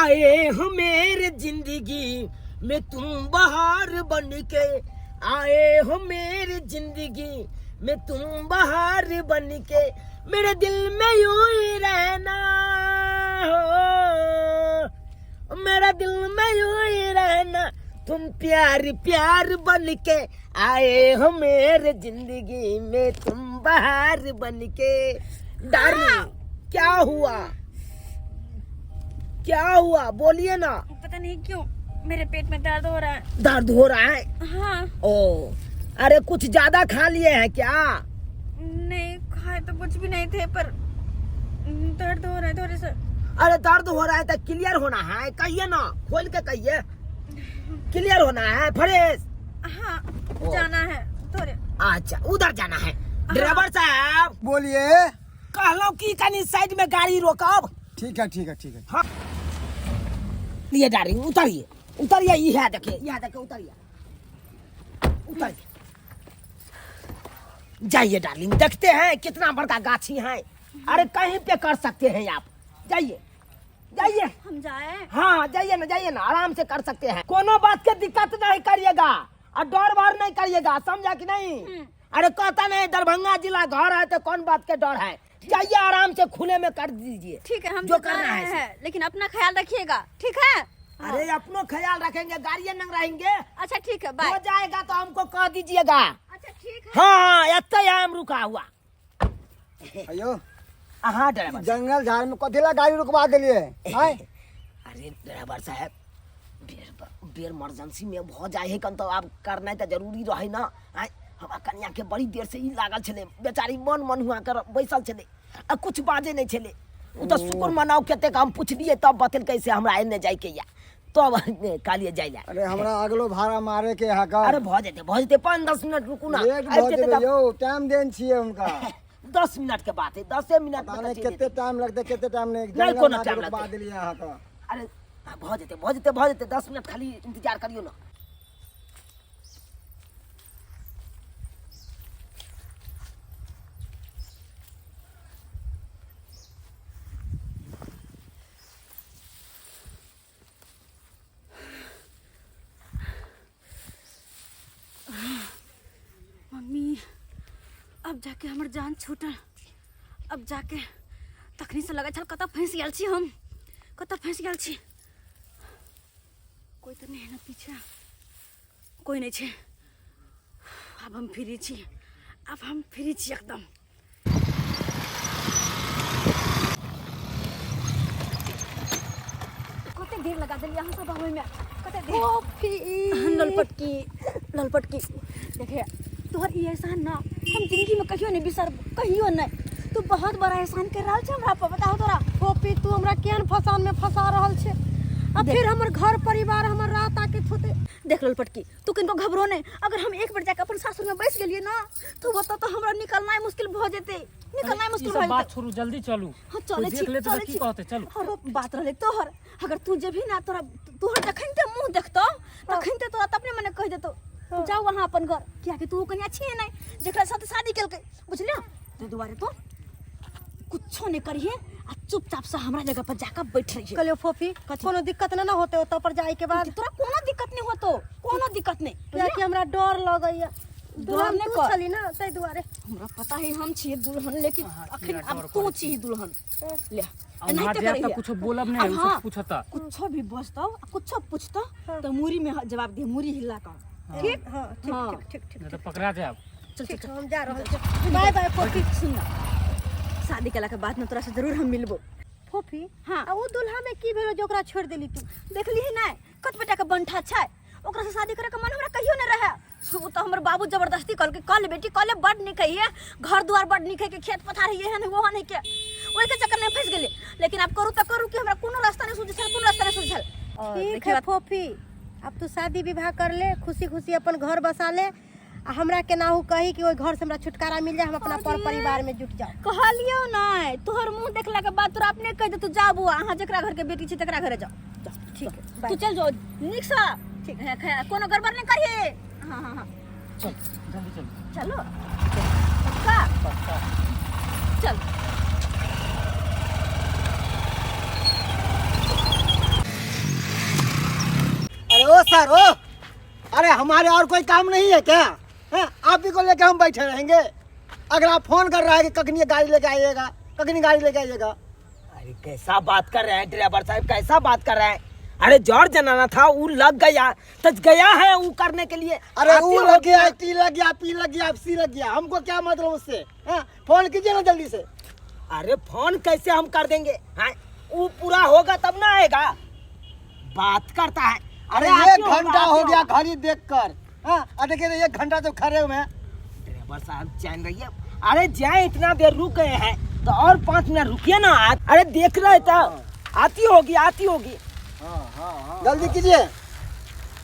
आए हो मेरे जिंदगी में तुम बहार बन के, आए हो मेरे जिंदगी में तुम बहार बन के, मेरे दिल में यूं ही रहना हो, मेरा दिल में यूं ही रहना, तुम प्यार प्यार बन के आए हो मेरे जिंदगी में तुम बहार बन के। डार्लिंग क्या हुआ, क्या हुआ बोलिए ना। पता नहीं क्यों मेरे पेट में दर्द हो रहा है। दर्द हो रहा है? हाँ। ओ अरे कुछ ज्यादा खा लिए हैं क्या? नहीं खाए तो कुछ भी नहीं थे, पर दर्द हो रहा है थोड़े से। अरे दर्द हो रहा है तो क्लियर होना है, कहिए ना, खोल के कहिए, क्लियर होना है फ्रेश। हाँ ओ। जाना है थोड़े। अच्छा उधर जाना है। ड्राइवर साहब बोलिए। कहलो कि कनी साइड में गाड़ी रोकब। ठीक है ठीक है ठीक है। हाँ लिए डार्लिंग उतरिए उतरिए, ये है देखिए, ये है देखिए, उतरिए उतरिए, जाइए डार्लिंग, देखते हैं कितना बड़का गाछी है। अरे कहीं पे कर सकते हैं आप, जाइए जाइए। हम जाए? हाँ जाइए ना जाइए ना, आराम से कर सकते हैं, कोनो बात के दिक्कत नहीं करिएगा और डर वार नहीं करिएगा, समझा कि नहीं? अरे कहता नहीं दरभंगा जिला घर है तो कौन बात के डर है, जाइए आराम से खुले में कर दीजिए। ठीक है हम जो तो जा करना रहे है। हैं, लेकिन अपना ख्याल रखिएगा, ठीक है? अरे अपनो ख्याल रखेंगे, गाड़ियां नंग रहेंगे। अच्छा ठीक है बाय। हो जाएगा तो हमको कह दीजिएगा। अच्छा ठीक है। हाँ हाँ एत्ते हम रुका हुआ। अयो हाँ ड्राइवर। जंगल झाड़ में कथी ला गाड़ी रुकवा देलिए? आय अरे ड्राइवर साहब बेर बेर इमरजेंसी में भ जाए है कन तो आब करनाइ तऽ जरूरी रहे ना। आय हमरा कनिया के बड़ी देर से ई लागल छलै, बेचारी मन मन हुआ कर बैसल छलै आ कुछ बाजे नहीं छलै। उ तऽ शुक्र मनाउ कतेक हम पुछलियै तब बतेलकै से हमरा एने जाइके या, तब कहलियै जाइ ला। अरे हमरा अगलो भाड़ा मारे के है का। अरे भ जेतै भ जेतै, 5-10 मिनट रुकू ना, लेट आबि भऽ जेतै जेबै तब। यौ, टाइम देन छियै हुनका। 10 मिनट के बात है, 10 मिनट पता में नहीं तऽ चलि कते जेतै। टाइम लगतै कते टाइम नहीं, नहीं, जंगल कोनो में टाइम रुकवा लगतै। देलियै अहाँ तऽ। अरे भ जेतै भ जेतै भ जेतै, 10 मिनट खाली इंतजार करियौ ना। मम्मी अब जाके हमर जान छूटल, अब जाके तखनी से लगै छल कतऽ फँसि गेल छी हम, कतऽ फँसि गेल छी। कोई तऽ नहि है ना पीछा, कोई नहीं छै। आब हम फ्री छी, आब हम फ्री छी एकदम। कते देर लगा देलियै अहाँ सब आबै में, कते देर। कॉफी। ललपटकी ललपटकी देखे तोहर ई एहसान ना हम जिंदगी में कहियो नहीं बिसरब, कहियो नहीं। तू बहुत बड़ा एहसान कर रहल छ हमरा पर, बताहो तोरा। फोपी तू हमरा केहन फसान में फंसा रहल छे, आ फिर हमर घर परिवार हमर रात आके छोते। देख ललपटकी तू किनको घबरो नहीं, अगर हम एक बार जाके अपन सासुर में बैस गेलिए ना तो बता तो हमरा निकलना मुश्किल भ जेते, निकलना मुश्किल ई सब भ बात जेते। छोड़ू जल्दी चलू। हाँ, चलै कोई छी, देख लेतै तऽ चलै की छी। कहतै? चलू। और बात रहलै तोहर, अगर तू जेबही ना तोरा तोहर जखन ते मुंह देखतौ तखन ते तोरा त अपने मने कहि देतौ जाओ वहाँ अपन घर, कियाकि तू कनिया छियै नहीं जेकरा साथ शादी केलकै, बुझलियो? ताहि दुआरे तू कुछो नहीं करिहे आ चुपचाप से हमरा जगह पर जाकर बैठ रहिहे। कहलियो फोफी कोनो दिक्कत ना ना होते ओतऽ पर जाए के बाद? तोरा कोनो दिक्कत नहीं होतो, कोनो दिक्कत नहीं, कियाकि हमरा डर लगैया। डर दुल्हन नहि तू कर। छली ना ताहि दुआरे। हमरा पता है हम छियै दुल्हन, लेकिन अहाँ अखन किया अब डर तू करै छी दुल्हन। ले आ एनाहिते वहाँ जायब तऽ करिहे। कुछो बोलब नहि, अब ओ हाँ, सब पूछता। कुछो भी बजतौ आ कुछो पूछतौ तऽ मुरी में जवाब दिहे, मुरी हिला कऽ। ठीक? हाँ, ठीक, हाँ। ठीक, ठीक, ठीक, नहि तऽ पकड़ा जायब। चल, चल, ठीक, चल। हम जा रहल छी। बाय बाय फोफी। सुन ना, शादी केला के बाद में तोरा से जरूर हम मिलबो। फोफी, हाँ। आ उ दुल्हा में की भेलो जे ओकरा छोड़ देली तू? देखली ही नहीं कत बेटा के बंठा छै, ओकरा से शादी करे के मन हमरा कहियो नहीं रहे। उ तो हमर बाबू जबरदस्ती कहलकै कल बेटी कल बड नीक है, घर द्वार बड नीक है, के खेत पथार है एहन वो नहीं के, ओहि के चक्कर में फंस गेली। लेकिन आब करू त करू कि हमरा कोनो रास्ता नहीं सूझल, कोनो रास्ता नहीं सूझल। और ठीक देखियो है फोफी, अब तू शादी विवाह कर ले, खुशी खुशी अपन घर बसा ले, आ हमरा केनाहू कही कि ओहि घर से हमरा छुटकारा मिल जाए, हम अपना पर परिवार में जुट जाओ। कहलियो नहीं, तोहर मुंह देखला के बाद तोरा अपने कह दे तू जा बुआ, अहाँ जकरा घर के बेटी छी तकरा घरे जाओ। ठीक है, तू चल जाओ नीक से, ठीक है, कोनो गड़बड़ नहीं करिए। हाँ, हाँ, हाँ। चल जल्दी चल। चलो पक्का? पक्का। चल। सर ओ, अरे हमारे और कोई काम नहीं है क्या? हैं? आप ही को लेके हम बैठे रहेंगे? अगर आप फोन कर रहा है कि कखनी गाड़ी लेके आइएगा, कखनी गाड़ी लेके आइएगा। अरे कैसा बात कर रहे हैं ड्राइवर साहब, कैसा बात कर रहे हैं? अरे जॉर्ज जनाना था, वो लग गया तो गया है वो करने के लिए। अरे आती वो हो- लग गया, टी लग गया, पी लग गया, सी लग गया, हमको क्या मतलब उससे? हैं? फोन कीजिए ना जल्दी से। अरे फोन कैसे हम कर देंगे? हैं? वो पूरा होगा तब ना आएगा। बात करता है। अरे आती एक होगा, घंटा हो आती गया होगा। घड़ी देखकर। हाँ, अरे देखिए एक घंटा तो खड़े हुए हैं। ड्राइवर साहब चैन रही है। अरे जाए, इतना देर रुक गए हैं तो और 5 मिनट रुकिए ना। अरे देख रहे तो आती होगी, आती होगी। जल्दी कीजिए,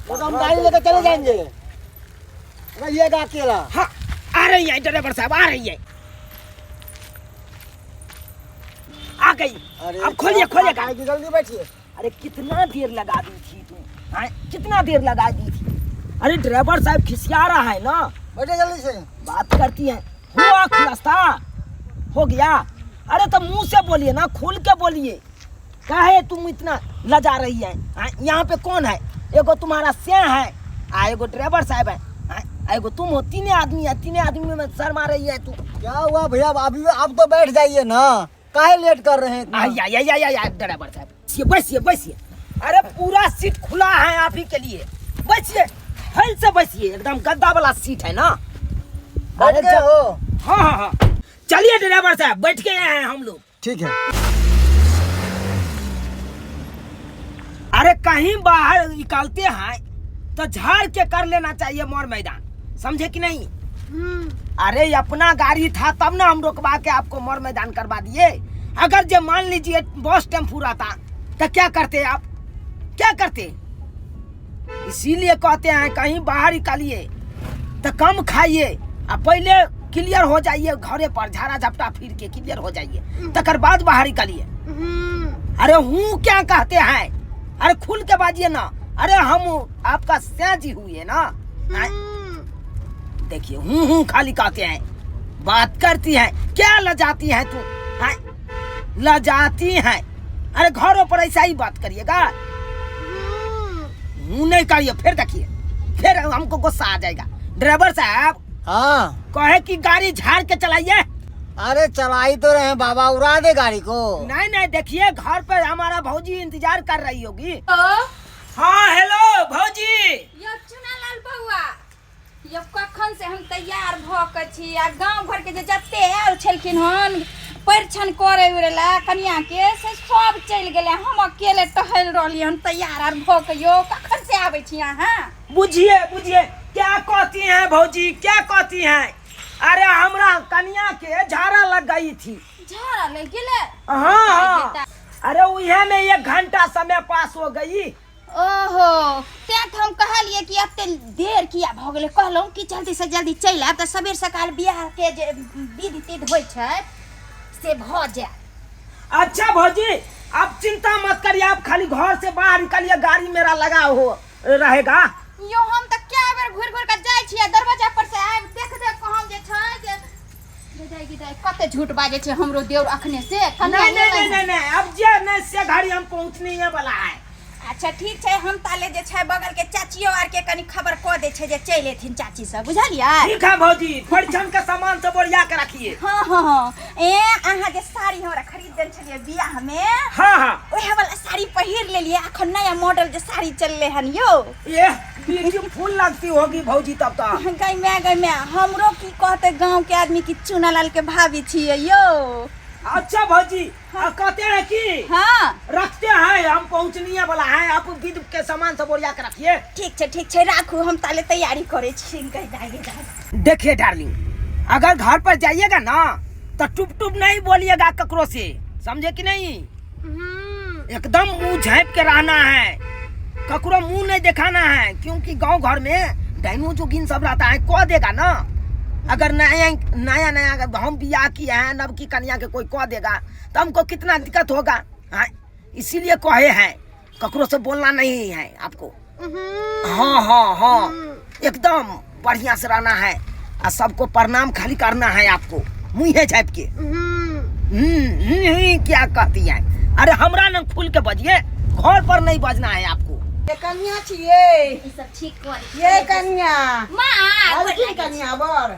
तो हम गाड़ी लेकर चले जाएंगे, रहिएगा अकेला। हाँ आ रही है ड्राइवर साहब, आ रही है, आ गई। अरे अब खोलिए, खोलिए गाड़ी। आएगी, जल्दी बैठिए। अरे कितना देर लगा दी थी तुम? हाँ, कितना देर लगा दी थी? अरे ड्राइवर साहब खिसिया रहा है ना। बैठिए जल्दी से। बात करती है। हुआ खुलासा हो गया? अरे तो मुंह से बोलिए ना, खुल के बोलिए। काहे तुम इतना लजा रही है? हाँ, यहाँ पे कौन है? एगो तुम्हारा से है आ एगो ड्राइवर साहब है, हाँ, आ एगो तुम हो, तीने आदमी है। तीने आदमी में शर्मा रही है तू। क्या हुआ भैया? अभी आप तो बैठ जाइए ना, काहे लेट कर रहे हैं इतना? आ या या या या ड्राइवर साहब, बैठिए बैठिए बैठिए। अरे पूरा सीट खुला है आप ही के लिए, बैठिए, हल से बैठिए, एकदम गद्दा वाला सीट है ना। बैठ गए हो? हाँ हाँ हाँ, चलिए ड्राइवर साहब, बैठ गए हैं हम लोग। ठीक है। अरे कहीं बाहर निकालते हैं तो झाड़ के कर लेना चाहिए मोर मैदान, समझे कि नहीं? अरे अपना गाड़ी था तब ना हम रोकवा के आपको मोर मैदान करवा दिए। अगर जो मान लीजिए बस टेम्पू रहता तो क्या करते आप, क्या करते? इसीलिए कहते हैं कहीं बाहर निकालिए तो कम खाइए आ पहले क्लियर हो जाइए, घरे पर झाड़ा झपटा फिर के क्लियर हो जाइए, तकर बाद बाहर निकालिए। अरे हूँ क्या कहते हैं? अरे खुल के बाजिए ना। अरे हम आपका सैजी हुए ना। हैं? देखिए हूँ हूँ खाली कहते हैं, बात करती है, क्या लजाती है तू? हैं? लजाती है। अरे घरों पर ऐसा ही बात करिएगा, मुँह नहीं करिए। फिर देखिए फिर हमको गुस्सा आ जाएगा। ड्राइवर साहब हाँ कहे कि गाड़ी झाड़ के चलाइए। अरे चलाई तो रहे हैं बाबा, उड़ा दे गाड़ी को। नहीं नहीं, देखिए घर पर हमारा भौजी इंतजार कर रही होगी। हाँ हेलो भौजी। यौ चुनालाल बौआ, यौ कखन से हम तैयार भऽ कऽ छी आ गाँव घरके जे जते आयल छलखिन हन परिछन करे उरे ला कनिया के, से सब चलि गेलै, हम अकेले टहलि रहलियै हन तैयार आर भऽ कऽ। यौ कखन से आबै छी अहाँ? बुझिए बुझिए क्या कहती हैं भौजी, क्या कहती हैं? अरे हमरा कनिया के झाड़ा लग गई थी। झाड़ा लागि गेलै? हाँ हाँ, अरे उहे में 1 घंटा समय पास हो गई। ओहो, तें तऽ हम कहलियै कि एते देर किया भऽ गेलै। कहलहुँ कि जल्दी से जल्दी चलि आयब तऽ सबेर सकाल बियाहके जे विध तिध होइ छै से भऽ जायत। अच्छा भौजी, आप चिंता मत करिए, आप खाली घर से बाहर निकलिए, गाड़ी मेरा लगा हो रहेगा। यो हम तऽ कए बेर घुरि घुरि कऽ जाइ छियै दरवाजा पर से आबि देख देख कऽ हम जे छै जे गे दाइ गे दाइ, कते झूठ बाजै छै हमरो देउर अखने से कनिया नहीं नहीं एलै नहीं हन। नहीं नहीं, अब जे नहीं से गाड़ी हम पहुंचने वाला है। अच्छा ठीक छै, हम ताले जे छै बगल के चाचियो आर के कनी खबर कऽ दै छै जे चलि एथिन चाची सब, बुझलियै? ठीक है भौजी, परिछन के सामान सब ओरिया के रखिए। हाँ हाँ हाँ, ए अहाँ जे साड़ी हमरा खरीद देने छलियै बियाह में, हाँ हाँ, ओहे वाला साड़ी पहिर लेलियै। अखन नया मॉडल जे साड़ी चललै हन यौ। ये ब्यूटीफुल लगती होगी भौजी तब तो। गै माय गै माय, हमरो की कहते गांव के आदमी कि चुनालाल के भाभी छियै यौ। अच्छा भौजी, कहते हैं कि रखते हैं, हम पहुंचने वाला है, आप विध के सामान सब ओरिया के रखिए। ठीक छै ठीक छै, राखू, हम ताले तैयारी करै छी। गै दाइ गै दाइ। देखिए डार्लिंग, अगर घर पर जाइएगा ना तो टुप टुप नहीं बोलिएगा ककरो से, समझे कि नहीं? एकदम मुंह झाँप के रहना है, ककरो मुंह नहीं दिखाना है, क्योंकि गांव घर में डाइनो जोगिन सब रहता है, कह देगा ना। अगर नया नया नया अगर हम बियाह किए हैं, नव की कन्या के कोई कह देगा तो हमको कितना दिक्कत होगा। हाँ, इसीलिए कहे हैं ककरो से बोलना नहीं है आपको। हाँ हाँ हाँ, एकदम बढ़िया से रहना है और सबको प्रणाम खाली करना है आपको मुँहे झाँप के। क्या कहती है? अरे हमरा न खुल के बजिए, घर पर नहीं बजना है आपको। कन्या छियै। ई सब ठीक कर। ये कन्या। माँ आलखिन कन्या बर?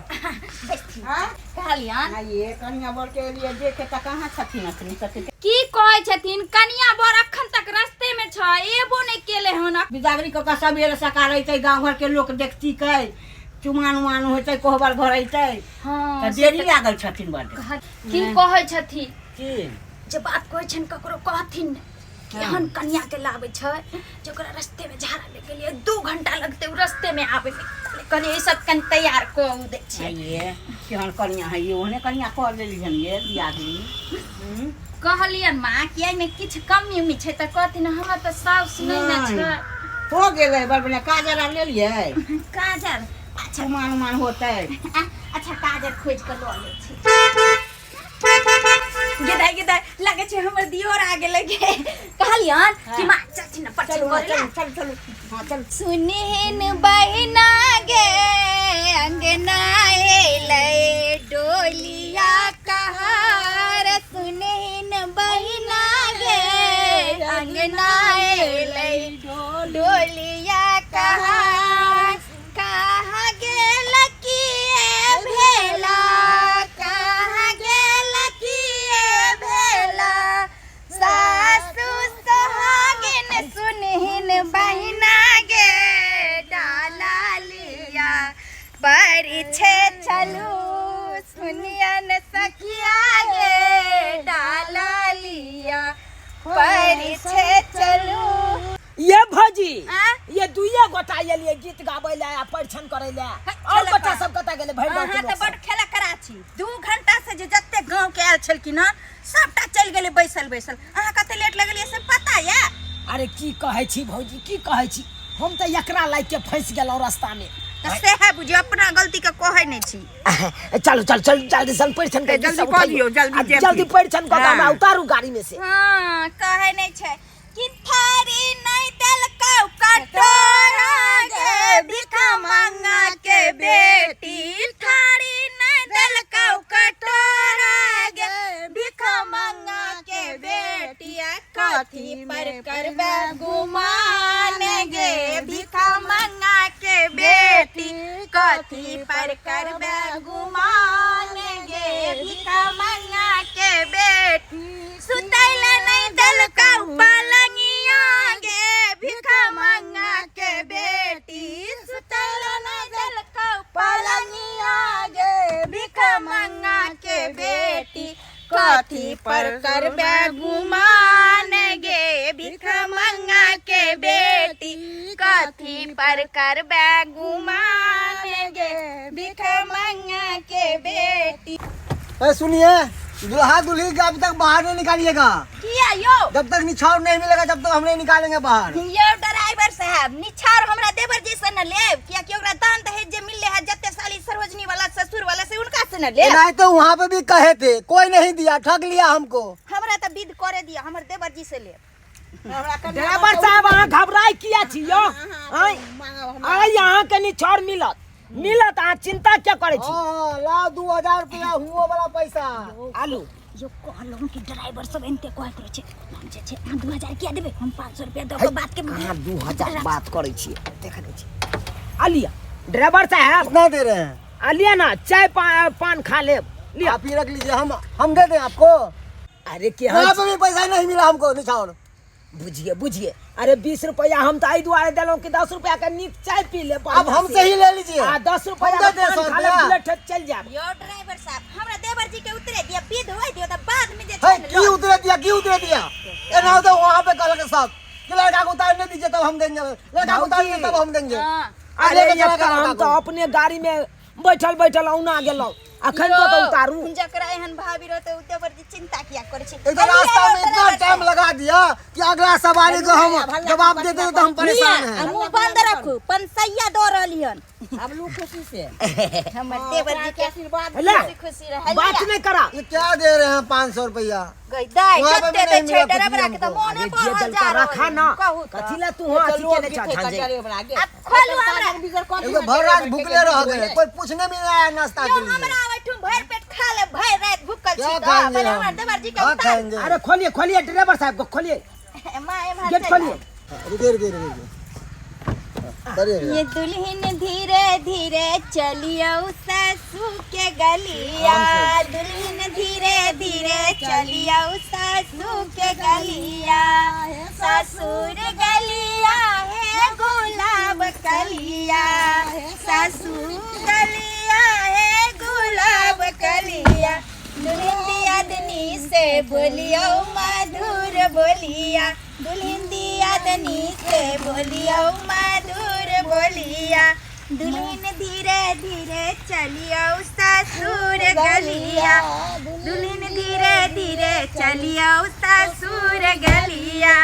हाँ? कहलियन। आ ये कन्या बर के लिए देखे तऽ कहाँ छथिन अखनी छथिन? की कहै छथिन कनिया बर अखन तक रस्ते में छ, एबो नहि केले हन। बिदागरी कऽ कऽ सबेरे सकाल अयतै, गाँव घर के लोक देखती कै, चुमान उमान होतै, कोहबर घर अयतै। हाँ तऽ देरी लागल छथिन बड। की कहै छथिन? की जे बात कहै छनि ककरो कहथिन नहि कि एहन कनिया के लाबै छै जे ओकरा रस्ते में झाड़ा ले गेलियै, 2 घंटा लगतै उ रस्ते में आबै में। कहलियै ई सब कनि तैयार कऽ उ दै छियै। ये केहन कनिया है ये, ओहने कनिया कऽ लेली हन ये दियादनी। कहलियन माँ कि एहिमे किछु कमी उमी छै तऽ कहथिन हमरा तऽ साउस नहि ने छै। हो गेलै बड़ बढ़िया। काजर आर लेलियै? काजर? अच्छा। चुमान उमान होतै। अच्छा काजर खोजि कऽ लऽ लै छी। गेदाइ गेदाइ लागै छै हमर दियोर आ गेलै गे। कहलियन कि माँ चाची ने परछन चलू। करै ला। चलू चलू, हाँ चलू। सुनहिन बहिना गे, अंगना एलै डोलिया कहार। सुनहिन बहिना गे, अंगना एलै डोलिया कहार। कहाँ गेल किए भेला, कहाँ गेल किए भेला सासु सोहागिन। सुनहिन बहिना गे, डाला लिया परिछे चलू। सुनियन सखिया गे, डाला लिया परिछे चलू। ये भौजी। आ? ये दुइये गोटा एलियै गीत गाबै ले आ परिछन करै ले, और खेला गोटा कर। सब कतऽ गेलै भरि गाँव के अहाँ लोक तऽ सब? बड खेला करा छी। 2 घंटा से जे जते गाँव के आयल छलखिन हन सबटा चलि गेलै बैसल बैसल। अहाँ कते लेट लगलियै से पता यऽ? अरे की कहै छी भौजी, की कहै छी, हम तऽ एकरा लागि के फँसि गेलहुँ रास्ता में। तऽ सएह बुझियौ, अपना गलती के कहै नहि छी। चलू चल चल, जल्दी सन परिछन कर। जल्दी कऽ दियौ, जल्दी जेथिन। जल्दी परिछन कऽ के हमरा हाँ। उतारू गाड़ी में से। हाँ कहै नहि छै कि थारी नहि देलकौ कटोरा गे भिख मंगा के बेटी, थारी नहि देलकौ कटोरा गे भिख मंगा के बेटी, कथी पर करबै गुमान गे भिख मंगा के बेटी, कथी पर करबै गुमान गे भिख मंगा के बेटी। सुतैले नहीं देलकौ पलंगिया गे भिख मंगा के बेटी, सुतैले नहीं देलकौ पलंगिया गे भिख मंगा के बेटी, कथी पर करबै गुमान गे भिख मंगा के बेटी, कथी पर करबै गुमान गे भिख मंगा के बेटी। ए सुनिए, दुल्हा दुल्ही का अभी तक बाहर नहीं निकालिएगा। किया यो? जब तक निछावर नहीं मिलेगा जब तक हम नहीं निकालेंगे बाहर। यो ड्राइवर साहब, निछार हमरा देवर जी से न लेब, कियाकि ओकरा दान दहेज जे मिलले है जते साली सरोजनी वाला ससुर वाला से उनका से न लेब। नहीं तो वहाँ पे भी कहे थे, कोई नहीं दिया, ठग लिया हमको। हमरा त विध करे दिया, हमर देवर जी से लेब। ड्राइवर साहब अहाँ घबराय किया छी यो? आँय आइ अहाँके निछावर मिलत मिलत, अहाँ चिंता क्या करै छी? हाँ लाओ 2000 रुपया हुओ वाला पैसा। आलू यो कहलहुँ कि ड्राइवर सब एनते कहैत रहै छै। हम जे छै अहाँ 2000 किया देबै, हम 500 रुपया दऽ कऽ बात के कहाँ 2000 बात करै छियै, देख लै छी। आलिया ड्राइवर साहब कितना दे रहे हैं? आलिया ना चाय पान खा लेब, लिया। आप ही रख लीजिए, हम दे दें आपको। अरे के वहाँ पे भी पैसा नहीं मिला हमको निछावर। बुझिए बुझिए, अरे 20 रुपया हम तो एहि दुआरे देलहुँ कि 10 रुपया के नीक चाय पी ले। अब हमसे ही ले लीजिए। आ 10 रुपया हम दे के दे पान 100 खा ले, रुपया। बुलेट चल जाब। यो ड्राइवर साहब, हमरा देवर जी के उतरे दिया, विध होय दियो त बाद में जे है छै ने की उतरे दिया, की उतरे दिया? एना तो वहाँ पे कल के साथ कि लड़का को उतारने दीजिए तब हम देंगे, लड़का को उतारिए तब हम देंगे। हाँ। अरे लेके चला एक गया हम लड़का तो को। अपने गाड़ी में बैठल बैठल औना गेलहुँ, अखन तो यो, उतारू। जकरा एहन भाभी रहते उ देवर जी चिंता किया करै छै। एक तो रास्ता में इतना टाइम लगा दिया कि अगला सवारी को हम जवाब देते तो हम परेशान हैं। मुंह बंद रखू, पंसैया दऽ रहली हन। अब लू खुशी से हमर देवर जी के आशीर्वाद। ले, खुशी खुशी रह। बात नहीं करा। ये क्या दे रहे हैं 500 रुपया? गई दाई वहाँ पे जते भी दै नहीं छै मिला कुछ ड्राइवर भी के त हमको। मोने अरे जे बढ़ल दल जा का रहल रखा ना, कहू त। कथी ला तू वहाँ अथी केने छा झांझे। अब खोलू हमरा। एक तो भर रात भूखले रह गए, कोई पूछने भी नहीं आया नाश्ता यो के लिए। हमरा ओइठुम भरि पेट खा ले, भरि रात भूखल छी क्या त खाएंगे पहिले हम? हमर देवर जी के हाँ, उतार। खाएंगे। अरे खोलिए खोलिए ड्राइवर साहब को खोलिए, माँ एम्हर गेट चलि खोलिए। रुकिए रुकिए रुकिए। करिए ये दुल्हन धीरे धीरे चलियो सासू के गलिया, दुल्हन धीरे धीरे चलियो सासू के गलिया, ससुर गलिया है गुलाब कलिया, ससुर गलिया है गुलाब कलिया, दुल्हन दियादनी से बोलियो मधुर बोलिया, दुल्हन दियादनी से बोलियो मधुर बोलिया, दुल्हन धीरे धीरे चलियो ससुर गलिया, दुल्हन धीरे धीरे चलियो ससुर गलिया।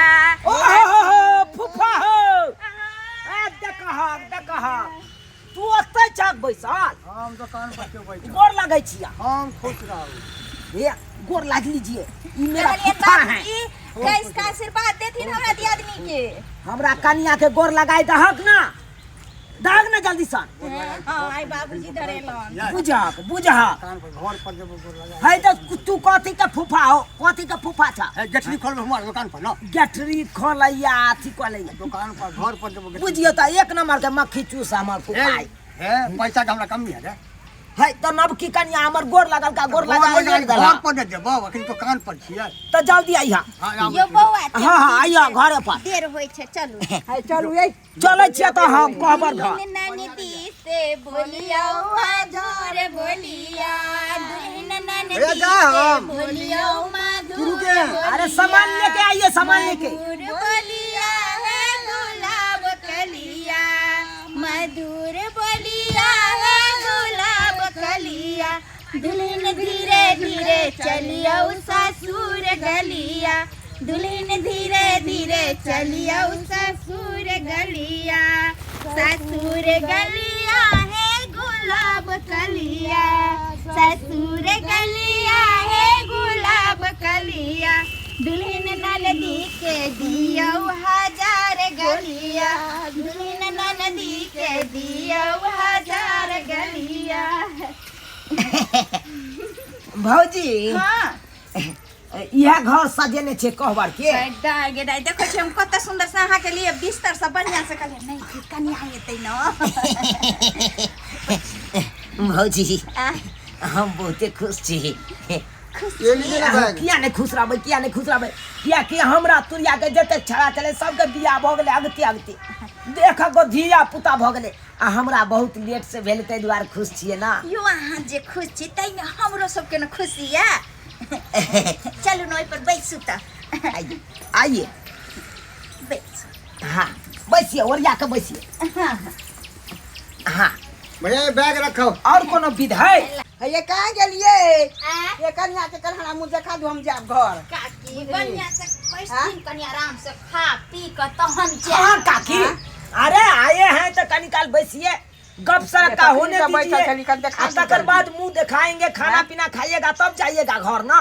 ओ हो हो हो फूफा हो, ए देखह देखह, तू ओतै छक बैसल? हम दुकान पर क्यों बैठल? गोर लगै छिया। हम खुश रहू। ए गोर लाग लीजिए, ई मेरा कहलियै फूफा है। बाबूजी कैस का आशीर्वाद देथिन हमरा दियादनी के। हमरा कनिया के गोर लगाई दहक ना, दहक ना जल्दी सन। हाँ आई बाबूजी धरेलन। बुझहक बुझहक, दुकान पर घर पर जब गोर लगा है तो तू कथी के फूफा हो, कथी के फूफा छ? है गठरी खोल हमार दुकान पर ना, गठरी खोलैया अथी खोलैया दुकान पर घर पर जब गठरी- बुझियो त एक नंबर के मक्खी चूस हमर फूफा ए, है पैसा के हमरा कमी है रे। है त नबकी कनिया हमर गोर लगल का गोर गोर लगा लगा देला। घर पर दे देबो, अखन दुकान पर छियै। त जल्दी आइहा। हाँ, आबै यो छी। बौआ हाँ हाँ आइहा घरे पर। देर होइ छै, चलू। है चलू ये चलै छियै त हम कहबर घर। दुल्हन ननदी से बोलियो मधुर बोलिया, दुल्हन ननदी भैया जा से हम। बोलियो मधुर शुरू के। अरे सामान लेके आइए, सामान लेके। मधुर बोलिया है गुलाब कलिया, मधुर बोलिया है गुलाब कलिया, दुल्हन धीरे धीरे चलियो ससुर गलिया, दुल्हन धीरे धीरे चलियो ससुर गलिया, ससुर गलिया है गुलाब कलिया, ससुर गलिया है गुलाब कलिया, दुल्हन ननदी के दियो हजार गलिया, दुल्हन ननदी के दियो हजार गलिया। भौजी हाँ इएह घर सजेने छै कहबर के। दाइ गे दाइ, देखै छी हम कते सुंदर से अहाँ के लिए बिस्तर सब बढ़िया से कहलियै, नहीं फिर कनिया एतै न। भौजी आ, हम बहुते खुश छी। ये लीजिए ना बैग। किया नहीं खुश रहबै, किया नहीं खुश रहबै? किया कि हमरा तुरिया के जते छड़ा चले सबके बियाह भऽ गेलै अगते अगते, देख गो धिया पुता भऽ गेलै, आ हमरा बहुत लेट से भेल, ताहि दुआरे खुश छियै ना। यो अहाँ जे खुश छी ताहिमे हमरो सबके न खुशी यऽ। चलू न ओहि पर बैसू तऽ। आइए आइए बैसू। हाँ बैसिए, ओरिया के बैसिए। हाँ भैया ये बैग रखो। और कोनो विध है? ये कहाँ गेलिए? आ? ये कनिया के कन्हरा मुँह देखा दू, हम जाब घर। काकी बढ़िया से बैसथिन, कनि आराम से खा पी के तहन जायब। हाँ काकी, अरे आए हैं तो कनी काल बैसिए, गप सड़क का होने तखनी तऽ बैठल दीजिए, छली, कनि देखा आ दू तकर कनि। बाद मुंह दिखाएंगे, खाना पीना खाइएगा तब जाइएगा घर ना,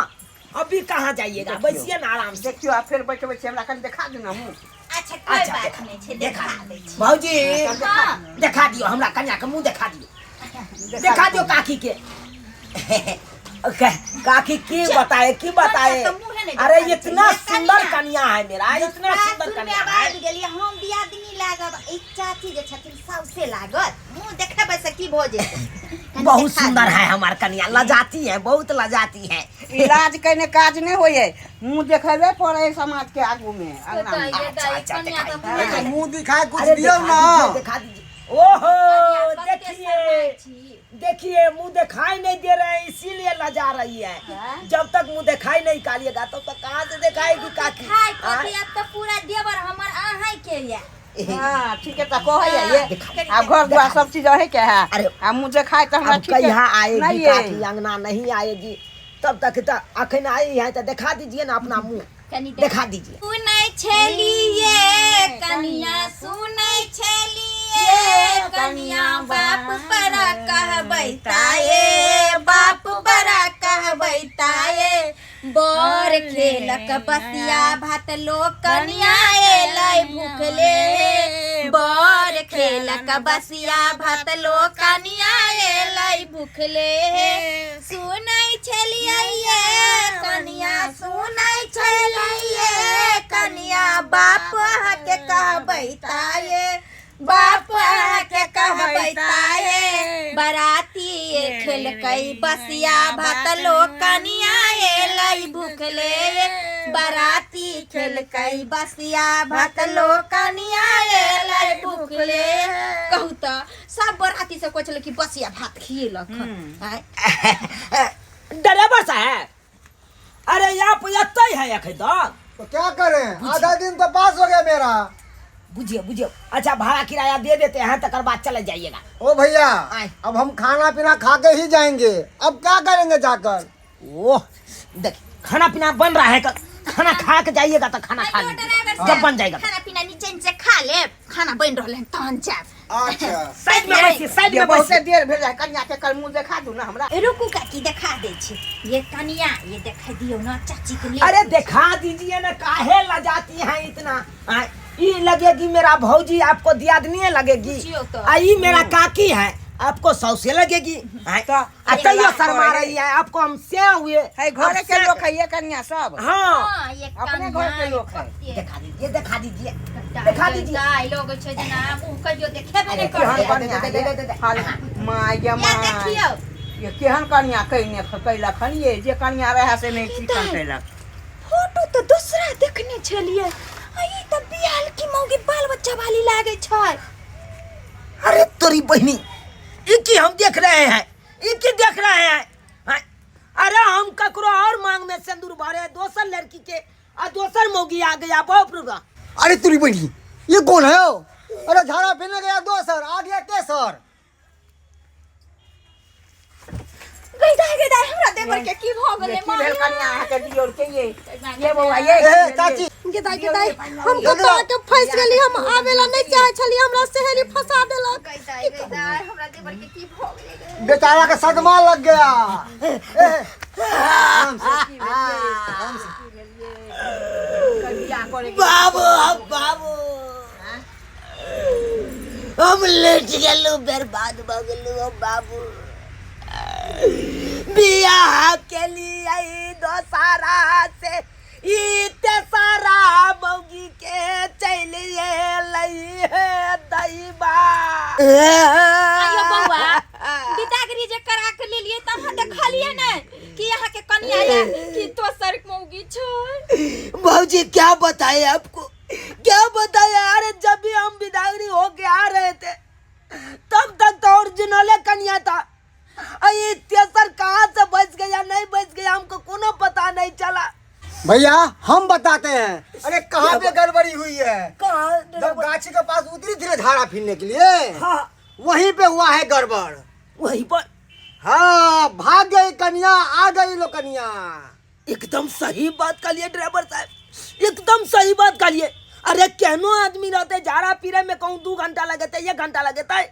अभी कहाँ जाइएगा, बैसिए ना आराम से। देखियो आ फेर बैठबै छी, हमरा कनि देखा दू ना मुँह। अच्छा कोई अच्छा, बात देखा- नहीं छै, देखा दै छी। भौजी हाँ। देखा दियो, हमरा कन्या के मुंह देखा दियो, देखा दियो काकी के। काकी की बताए की बताए, कन्या तो मुँहे नहीं अरे देखाबै छै। इतना ये सुंदर कन्या। कन्या है मेरा, इतना सुंदर सासुर में कन्या आब है। आबि गेलियै, हम दियादनी लागब, ई चाची जे छथिन साउसे लागत, मुँह देखेबै से की भऽ जेतै? कनि बहुत देखा सुंदर दियौ। है हमार कन्या, लजाती है, बहुत लजाती है। इलाज कने काज नहीं होइए, मुँह देखेबे पड़े है समाज के आगू में, अंगना में। बताइए अच्छा, दाई, अच्छा, कन्या दिखाई। तऽ मुँह अरे मुँह दिखाए कुछ अरे दियो दिखा ना। दीजिए, दिखा दीजिए। ओहो कन्या कते देखिए शरमाइ छी। देखिए मुंह दिखाई नहीं दे रहे हैं, इसीलिए लजा रही है। जब तक मुंह दिखाई नहीं निकालिएगा तब तक कहाँ से दिखाएगी काकी? खाय हाँ? कथी, अब तऽ पूरा देवर हमर अहाँ के ये। हाँ ठीक है, तो कहे ये दिखा- आ घर द्वार सब चीज रहे के है। अरे, आ मुँह देखाए तो हमरा अब ठीक है। कहिया आएगी नहीं है। काकी अंगना नहीं आएगी तब तक तो अखन आई है तो दिखा दीजिए ना अपना मुंह, कनि दिखा दीजिए। सुनै छलियै कनिया, सुनै छलियै कनिया, बाप बड़ा कहबै ताये, बाप बड़ा कहबै ताये, बर खेलक बसिया भात लोक कनिया एलै भूखले, बर खेलक बसिया भात लोक कनिया एलै भूखले, सुनै छलियै ये कनिया, सुनै छलियै कनिया, बाप अहाँके कहबै ताये, बाप के कहबै ताये बराती खेलकै बसिया भात लोक कनिया एलै भुखले बराती खेलकै बसिया भात लोक कनिया एलै भुखले। कहू तऽ सब बराती सब कहै छलै कि बसिया भात खिएलक हन। आँय, ड्राइवर साहब, अरे आप एतै है अखन तक? तो क्या करें, आधा दिन तो पास हो गया मेरा। बुझिए बुझिए, अच्छा भाड़ा किराया दे देते हैं तकर बाद चले जाइएगा। ओ भैया, आए। अब हम खाना पीना खा के ही जाएंगे, अब क्या करेंगे जाकर? ओह देखिए खाना पीना बन रहा है, खाना खा के जाइएगा तो खाना खा आइयो लीजिए ड्राइवर जब साहब, बन जाएगा। खाना पीना नीचे से खा ले, खाना बन रहल है तहन जाब। अच्छा साइड में बैठिए, साइड ये में बहुते बैठिए। देर भेल है कनिया के, कल मुंह देखा दू ना हमरा। रुकू काकी देखा दे छी, ये कनिया ये देखा दियो ना चाची के लिए। अरे दिखा दीजिए ना, काहे लजाती हैं इतना? ई लगेगी मेरा भौजी, आपको दियादनी लगेगी। पूछियो तो। आ ई मेरा काकी है, आपको सौसे लगेगी। तो आ तैयो शर्मा रही है आपको, हम से हुए है घरे के लोग है ये कनिया सब। हाँ हाँ, ये अपने घर के लोग है। दिखा दीजिए, दिखा दीजिए, दिखा दीजिए। दाइ लोग छै जेना मुँह कहियो देखेबे नहि केहन करतै। कनिया दे, दे, दे, दे, दे। हाल my गे या my, देखियौ ये केहन कनिया कइने कैलक हन, ये जे कनिया रहे से नहीं चिकन कैलक। फोटो तऽ दोसरा देखने छलियै, आ ई तऽ बियाल की मौगी बाल बच्चा वाली लागै छै। अरे तोरी बहनी, ई की हम देख रहे हैं, ई की देख रहे हैं? हाँ? अरे हम ककरो और मांग में सिंदूर भरे दोसर लड़की के, आ दोसर मौगी आ गया, बाप रे बाप। अरे तोरी बहनी, ये कौन है? अरे झाड़ा पीने गया दोसर, आ गया तेसर। गई दाई, गई दाई, हमरा देवर के की भऽ गेलै? ये की भेल कनिया अहाँ के दियोर के? ये बौआ ये ए चाची, गे दाई, गे दाई, हम कतऽ के फंसि गेली, हम आबे ला नहीं चाहे छली, हमरा सहेली फंसा देलक। गई दाई, गई दाई, हमरा देवर के की भऽ गेलै? बेचारा का सदमा लग गया। ए, आराम से, आराम से। बियाह करे के बाबू, हम बाबू हम लेट गेलू, बर्बाद भऽ गेलू हम बाबू। बियाह के लिए दोसारा से ई तेसारा मौगी के चलि एलै हे दैबा। आइयो बौआ, बिदागरी जे करा के लेलियै तऽ अहाँ देखलियै ने कि अहाँ के कनिया या कि दोसर मौगी छै? भौजी क्या बताए आपको, क्या बताए? अरे जब भी हम बिदागरी होके आ रहे थे तब तक तो ओरिजिनल कन्या था, ये तेसर कहाँ से बच गया नहीं बच गया हमको कोनो पता नहीं चला। भैया हम बताते हैं, अरे कहाँ पे गड़बड़ी हुई है? कहाँ? जब गाछी के पास उतरी थी झाड़ा फिरने के लिए, हाँ, वहीं पे हुआ है गड़बड़। वहीं पर? हाँ, भाग गई कन्या, आ गई लो कन्या। एकदम सही बात कर लिए ड्राइवर साहब, एकदम सही बात कर लिए। अरे केहनो आदमी रहते झाड़ा पीरे में कहूँ 2 घंटा लगते, 1 घंटा लगता है,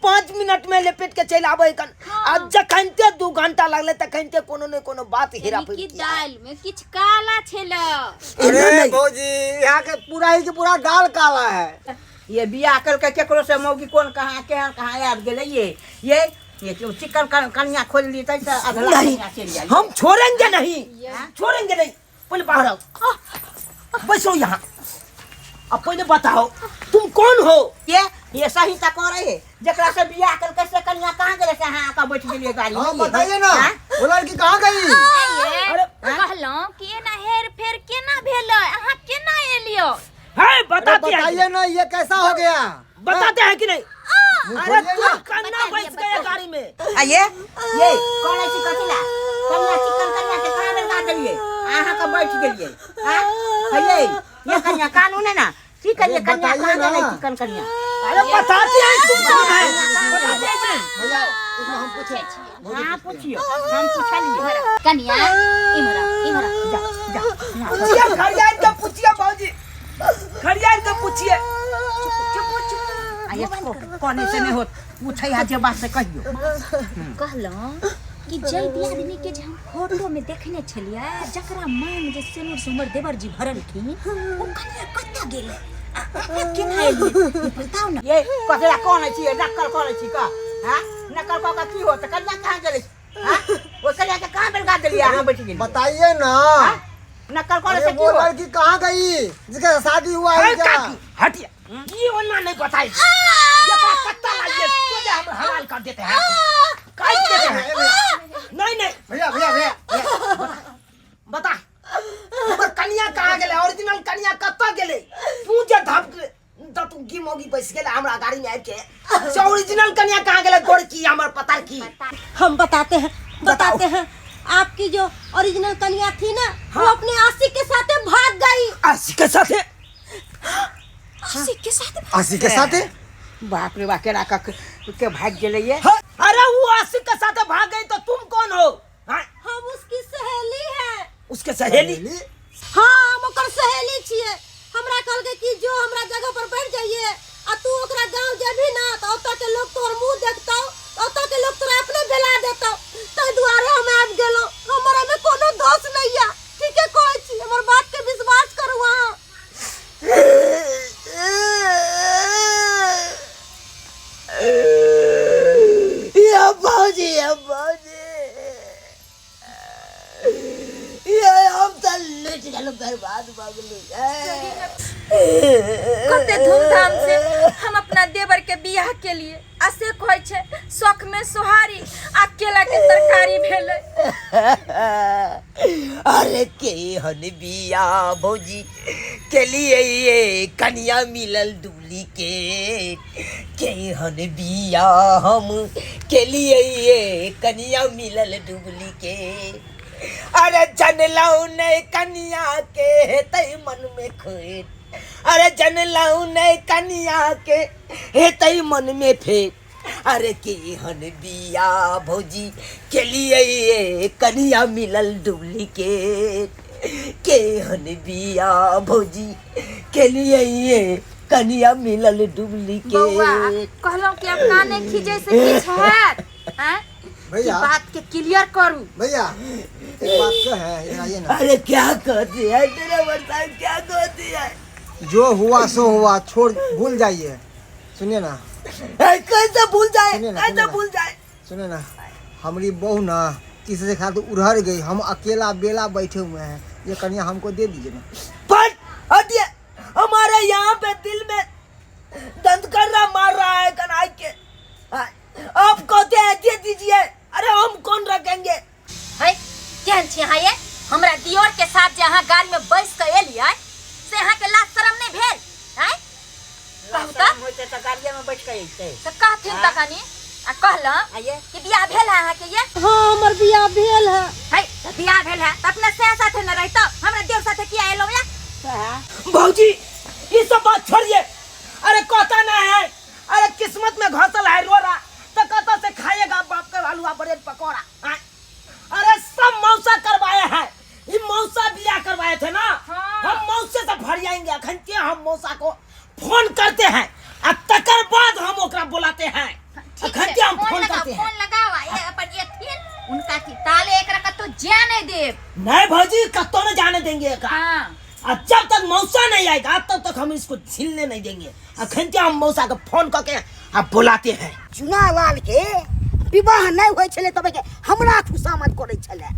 5 मिनट में लपेट के चल आबे कन। आ जखनते 2 घंटा लगले तखनते कोनो ने कोनो बात हेरा यानी फेरी कि दाल में किछ काला छेला। अरे भौजी, यहाँ के पूरा ही के पूरा दाल काला है। ये बियाह कर के केकरो से मौगी कोन कहाँ केहन कहाँ आबि गेलै? ये ये ये क्यों चिकन कनिया खोज ली तै से अधला नहीं, कनिया चलि जाइ। हम छोड़ेंगे नहीं, छोड़ेंगे नहीं। पहले बाहर आओ, बैठो यहाँ। अब पहले बताओ तुम कौन हो? ये सही त करे है, जकरा से बियाह कर के से कनिया कहाँ गेलै से अहाँ आके बैठ गेलियै गाड़ी में? हाँ ये? बताइए ना, हाँ? वो लड़की कहाँ गई? आइए, कहलहुँ कि एना हेर फेर केना भेलै, अहाँ केना एलियो? है बताते हैं, बताइए ना ये कैसा हो गया, बताते हैं कि नहीं? मुँह अरे खोलिए तू ना। कन्ना बताइए, बैठ गया गाड़ी में। आ ये कौन है कथी ला कन्या चिकन कन्या के कहाँ बेलगा देलियै अहाँ के बैठ गेलियै? हाँ ये ये कन्या कानून है ना, की करिए अरे कन्या बताइए कहाँ गेलै ना। चिकन कन्या? अरे बताते हैं तुम कौन है, बताते हैं कि नहीं? भैया इसमें हम पूछे, हाँ पूछियो, हम पूछलिए। कन्या इमरा इमरा जा जा पूछिए खरियान के, पूछिए भौजी खरियान के पूछिए। चुप चुप, आ ये कोने से नहीं होत, पूछै है जे बात से कहियो। कहलहुँ कि जय दियादनी के जे हम फोटो में देखने छलियै, जकरा मांग जे सिनुर से हमर देवर जी भरलखिन, ओ कन्या कतऽ गेलै? आ अहाँ केना एलियै ई बताउ ने। ये ककरा कोन छी नकल करै छी का? हां नकल कऽ के की होत? कन्या कहाँ गेलै? हां ओ कन्या के कहाँ बेलगा देलियै अहाँ बैठ गेलियै? बताइए ना, नकल करे अरे से की वो होत? लड़की कहाँ गई जिसका शादी हुआ है अरे क्या? काकी हटिए, ये ओना नहीं बताई। देते हैं, काट देते हैं। नहीं नहीं भैया भैया भैया भैया। बता हमर कनिया कहाँ गेलै? ओरिजिनल कनिया कतऽ गेलै? तू जे धप त तू गी मौगी बैस गेलै हमरा गाड़ी में आबि के, से ओरिजिनल कनिया कहाँ गेलै? गोरकी हमर पता की? हम बताते हैं, बताते हैं। आपकी जो ओरिजिनल कन्या थी ना, वो अपने आशिक के साथ भाग गई। आशिक के साथे? आशिक के साथ? आशिक के साथे? बाप रे बा, केना कऽ के भागि गेलै ये? हाँ, अरे वो आशिक के साथे भाग गई तो तुम कौन हो? हाँ? हम उसकी सहेली हैं। उसके सहेली? हाँ, हम ओकर सहेली छियै। हमरा कहलकै कि जो हमरा जगह पर बैठ जाइए आ तू ओकरा गांव जेबही ना तऽ ओतऽ के लोग तोहर मुंह देखतौ, ओतऽ के लोग तोरा अपने बेला देतौ। ताहि दुआरे हम आबि गेलहुँ। हमर एहिमे कोनो दोष नहि यऽ। ठीके कहै छी, हमर बात के विश्वास करू अहाँ। या भौजी, या भौजी, ये हम तऽ लुटि गेलहुँ, बर्बाद भऽ गेलहुँ। कते धूमधाम से हम अपना देवर के बियाह के लिए आ से कहै छै शौक में सोहारी आ केला के तरकारी भेलै। अरे के हन बिया भौजी के लिए ये कनिया मिलल डुप्लीकेट, के हन बिया हम के लिए ये कनिया मिलल डुप्लीकेट। अरे जनलौ नहीं कनिया के हेतै मन में खोट, अरे जनलौ नहीं कनिया के हेतै मन में फेट। अरे के हन बिया भौजी के लिए ये कनिया मिलल डुप्लीकेट, के हन बिया भौजी के लिए ये कनिया मिलल डुप्लीकेट। बौआ, कहलहुँ कि अब काने खींचे से किछु हैत? आँय? भैया। ई बात के क्लियर करू। भैया एक बात तो है, इधर आइए ना। अरे क्या कहती है तेरा बरसात, क्या कहती है? जो हुआ सो हुआ, छोड़ भूल जाइए। सुनिए ना। ए, कैसे भूल जाए? सुनिए ना, कैसे सुनिए ना। भूल जाए? सुनिए ना, हमारी बहू ना किसी से खातिर उड़हर गई, हम अकेला बेला बैठे हुए हैं, ये कन्या हमको दे दीजिए ना। पर हटिए, हमारे यहाँ पे दिल में दंतकर्रा मार रहा है कनाई के। हाँ, आप कहते हैं दे दीजिए, अरे हम कौन रखेंगे? है केहन छी अहाँ ये? हमरा दियोर के साथ जे अहाँ गाड़ी में बैस के एलियै से अहाँ के लाज शरम नहीं भेल? हैं? कहू तऽ। शरम होइतै तऽ गाड़िए में बैठ के अइतै। तऽ कहथिन तऽ कनी आ कहलहुँ आइए। कि बियाह भेल है अहाँके ये? हाँ, हमर बियाह भेल है। है तऽ बियाह भेल है तऽ अपना सैया साथे न रहितौ, हमरा देव साथे किया एलहुँ या? भौजी ये सब बात छोड़िए, अरे कहता ना है, अरे किस्मत में घसल है रोड़ा तो कहता से खाएगा बाप का आलूआ ब्रेड पकौड़ा। हाँ? अरे सब मौसा करवाए हैं, ये मौसा बियाह करवाए थे ना। हाँ। हम मौसे से फरियाएंगे अखन के, हम मौसा को फोन करते हैं आ तकर बाद हम ओकरा बुलाते हैं। ठीक अखन छै, के हम फोन लगाओ, करते हैं। फोन लगाओ आ ये अपन एथिन उनका की ताले एकरा कतौ जाए नहीं देब। नहीं भौजी, कतौ नहीं जाने देंगे एकरा। हाँ। आ जब तक मौसा नहीं आएगा तब तक हम इसको झिलने नहीं देंगे। अखन के हम मौसा को फोन करके आ बुलाते हैं। चुनालाल के विवाह नहीं होइ छलै तब के हमरा खुशामद करै छलै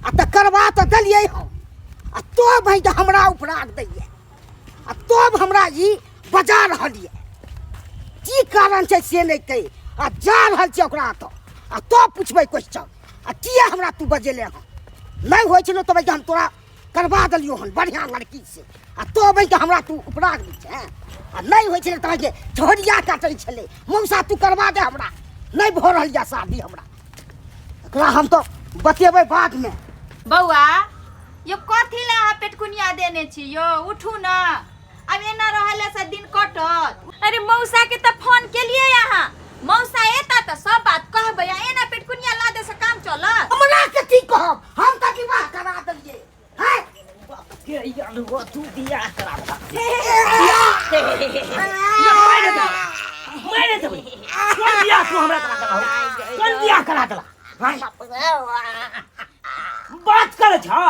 आ तकर बाद तऽ देलियै हम आ तब भाई तऽ हमरा उपराग दैये आ तब हमरा ई बजा रहल ये, की कारण छै से नहि कहि आ जा रहल छै ओकरा तऽ आ तब पुछबै क्वेश्चन आ किया हमरा तू बजेले हन? नहि होइ छलो तब हम तोरा करवा देलियो हन बढ़िया लड़की से आ तब के हमरा तू उपराग दै छै आ नहि होइ छलै तब के झोरिया काटै छलै मौसा तू करवा दे हमरा, नहि भऽ रहल यऽ शादी हमरा, एकरा हम तऽ बतेबै बादमे। बौआ यो कथी ला अहाँ पेटकुनिया देने छी यो? उठू ना, अब एना रहले से दिन कटत। अरे मौसा के तऽ फोन केलियै अहाँ, मौसा एता तऽ सब बात कहबै, आ एना पेटकुनिया ला दे से काम चलत? हमरा के की कहब, हम तऽ विवाह करा देलियै। हैं? के यार वो तू बियाह करा देला। मारे देबै। कोन बियाह तू हमरा करा देला? कोन बियाह करा देला? बात करे छा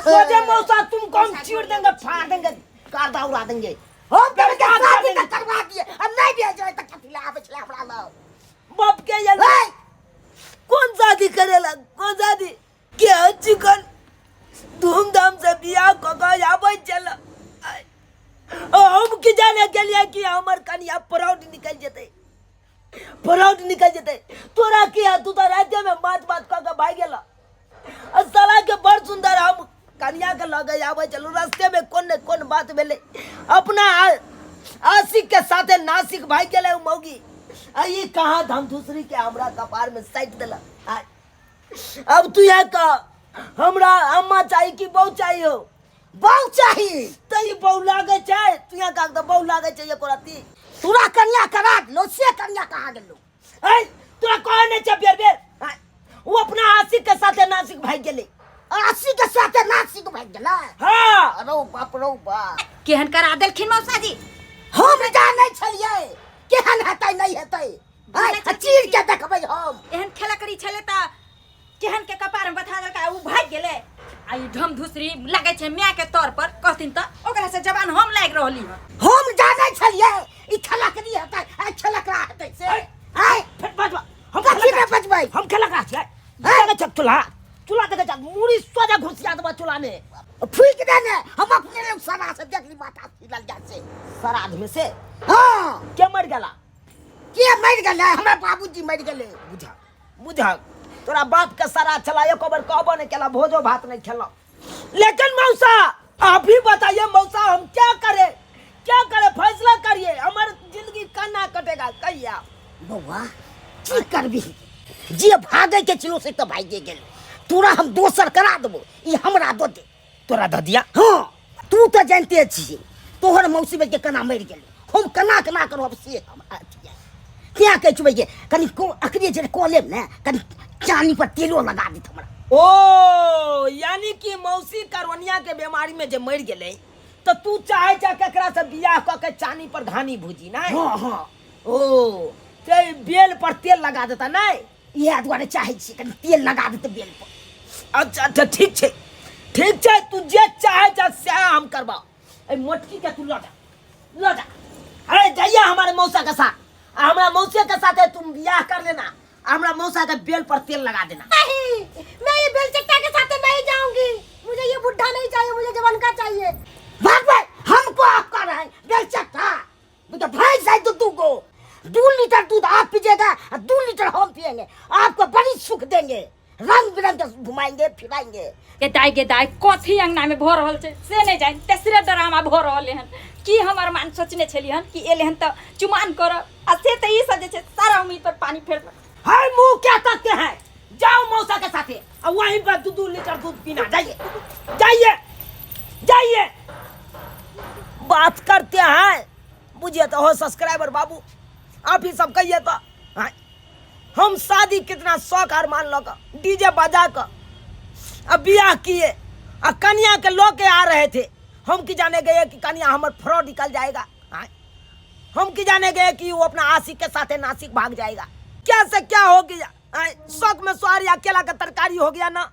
सोचे मौसा तुमको हम चीर देंगे, फाड़ देंगे, कादा उड़ा देंगे। हम तोरे के बर्बाद कर शादी देंगे। तऽ करवा दिए आ नहि भेजबै तऽ कथी लए आबै छलै हमरा लग? बाप के ये है? कौन शादी करेला? कौन शादी के चिकन धूमधाम से बियाह कऽ के आबै छल, हम की जाने गेलियै कि हमर कनिया प्राउड निकलि जेतै। फ्रॉड निकल जेतै। तोरा की है, तू तो राज्य में माछ भात कऽ के भागि गेला। आ साला के बड़ सुंदर हम कनिया के लगे आबै छलहुँ, रस्ते में कोन ने कोन बात भेलै, अपना आशिक के साथे नासिक भागि गेलै उ मौगी। आ ई कहाँ धम दूसरी के हमरा कपार में साटि देलक। अब तू यह कह, हमरा अम्मा चाही कि बहू चाहिए हो? बहू चाही। त ई बहू लागै छै? तू यहाँ कह तऽ बहू लागै छै एको रत्ती? तोरा कनिया करा देलो से कनिया कहाँ गेलो? ऐ तोरा कहे नहीं छै बेर बेर। आय, वो अपना आशिक के साथे नासिक भागि गेलै। आशिक के साथे नासिक भागि गेलै? हाँ। अरे बाप रो बाप, केहन करा देलखिन मौसा जी? हम जानै छलियै केहन हेतै नहि हेतै। आय, आ चीर के देखबै हम। एहन खेला करी छलै तऽ केहन के कपार में बथा देलकै, उ भागि गेलै। आ ई ढम धुसरी लागै छै माय के तौर पर कहथिन तऽ ओकरा से जवान हम लागि रहली हन। हम जानै छलियै ई खेला करी हेतै, आ खेला करा हेतै से। आय, फेर बजबा। हम कथी खेला ने बजबै? हम खेला करा छियै। देखै छै चूल्हा, चूल्हा देखै छै, मूड़ी सोझा घुसिया देबा चूल्हा में। फूकि दे ने, हम अपने लोग सरा से देख ली माथा फीलल जा से। श्राद्ध में से? हाँ। के मर गेला? के मर गेलै? हमरा बाबूजी मर गेलै। बुझा बुझा, तोरा बाप के सारा छला, एको बेर कहबो नहीं केला, भोजो भात नहीं खेला। लेकिन मौसा आप ही बताइए मौसा, हम क्या करे, क्या करे, फैसला करिए, हमार जिंदगी कना कटेगा कहिया? बौआ की करबी, जे भागे के छलो से तो भागे गेल। तोरा हम दोसर करा देबो, ई हमरा दो दे। तोरा दऽ दिया? हाँ, तू तो जानते छी तोहर मौसी के केना मरि गेल, हम केना केना करब से हमरा अथी है। क्या कहै छी भैया, कनि को अखने जे कऽ लेब ने, कनि चानी पर तेलो लगा देत हमरा। ओ यानी कि मौसी करोनिया के बीमारी में जे मरि गेलै तो तू चाहे छ केकरा से बियाह कऽ के चानी पर घानी भुजी नै? हाँ हाँ। ओ ते बेल पर तेल लगा देता नै? इएह दुआरे चाहै छी कनि तेल लगा देतै बेल पर। अच्छा अच्छा, ठीक छै ठीक छै, तू जे चाहे छ सएह हम करबा। ए मोटकी के तू लऽ जा, लऽ जा। अरे जाइए हमारे मौसा के साथ, आ हमरा मौसे के साथ तुम बियाह कर लेना, आ हमरा मौसा के बेल पर तेल लगा देना। नहीं, मैं ये बेलचट्टा के साथ नहीं जाऊंगी, मुझे ये बुढ़ा नहीं चाहिए, मुझे जवान का चाहिए। भाग भाई, हमको आप कर रहे हैं बेलचट्टा, तो भैंस है तो दू गो, 2 लीटर दूध आप पीजिएगा और 2 लीटर हम पिएंगे, आपको बड़ी सुख देंगे, रंग बिरंग के घुमाएंगे फिराएंगे। गे दाइ गे दाइ, कथी अंगना में भऽ रहल छै से नहि जानि, तेसरे ड्रामा भऽ रहल हन। की हमर मान सोचने छलियै हन कि एलै हन तऽ चुमान करब, आ से तऽ ई सब जे छै सारा उम्मीद पर पानी फेर देलक। हाय मुँह क्या तकते हैं, जाओ मौसा के साथे और वहीं पर 2-2 लीटर दूध पीना, जाइए जाइए जाइए। बात करते हैं बुझिए तो हो सब्सक्राइबर बाबू, आप ही सब कहिए तो। हाँ, हम शादी कितना शौक आर मान लो डीजे बजा कर अब बियाह किए आ कन्या के लो के आ रहे थे, हम की जाने गए कि कन्या हमार फ्रॉड निकल जाएगा। हाँ, हम की जाने गए कि वो अपना आशिक के साथे नासिक भाग जाएगा। क्या से क्या हो गया, हाँ, शौक में सोहारी अकेला का तरकारी हो गया ना।